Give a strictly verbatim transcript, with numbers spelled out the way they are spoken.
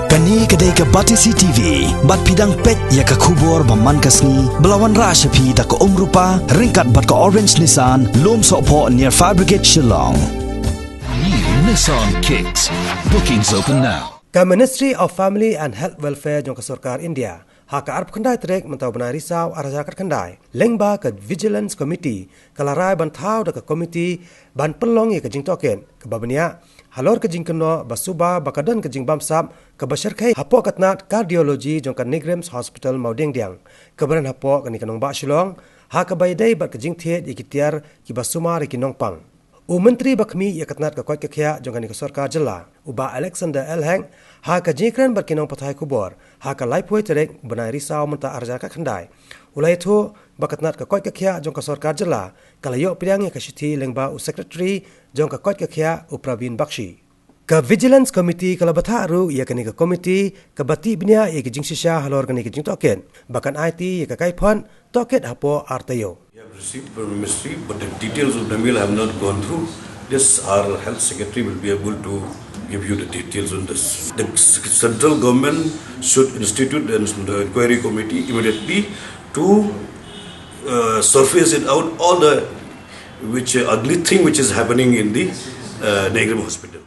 Kane ka dei ka Batesi T V, bad phi dang peit ïa ka khubor ba man ka sngi, ba la wanrah sha phi da ka Umrupa, ryngkat bad ka Orange Nissan, Lumsohphoh near Fire Brigade Shillong. New Nissan Kicks. Bookings open now. Ka Ministry of Family and Health Welfare jong ka Sorkar India, ha ka arphew khyndai tarik mynta u bnai Risaw ar hajar khatkhyndai, lyngba ka Vigilance Committee, ka la rai ban thaw da ka komiti ban pynlong ïa ka jingtohkit kaba bniah halor ka jingkynnoh ba suba ba ka don ka jingbamsap kaba shyrkhei hapoh ka tnat cardiology jong ka NEIGRIHMS Hospital Mawdiangdiang, kaba don hapoh kane ka nongbah Shillong, ha kaba ïadei bad ka jingthied ïa ki tiar kiba sumar ïa ki nongpang. U Myntri ba khmih ïa ka tnat ka koit ka khiah jong kane ka sorkar jylla, u Bah Alexander L Hek, ha ka jingkren bad ki nongpathai khubor ha ka laiphew tarik bnai Risaw mynta ar hajar khatkhyndai, u la ïathuh ba ka tnat ka koit ka khiah jong ka sorkar jylla ka la ïoh pdiang ïa ka shithi lyngba u Secretary jong ka koit ka khiah, u Praveen Bakshi. Ka Vigilance Committee ka la bthah ruh ïa kane ka komiti kaba tih bniah ïa ka jingshisha halor kane ka jingtohkit, ba kan aiti ïa ka kaiphod tohkit hapoh ar taïew. We have received from the ministry, but the details of the mail have not gone through. This, our health secretary will be able to give you the details on this. The s- central government should institute an inquiry committee immediately to uh, surface it out all the which uh, ugly thing which is happening in the uh, NEIGRIHMS Hospital.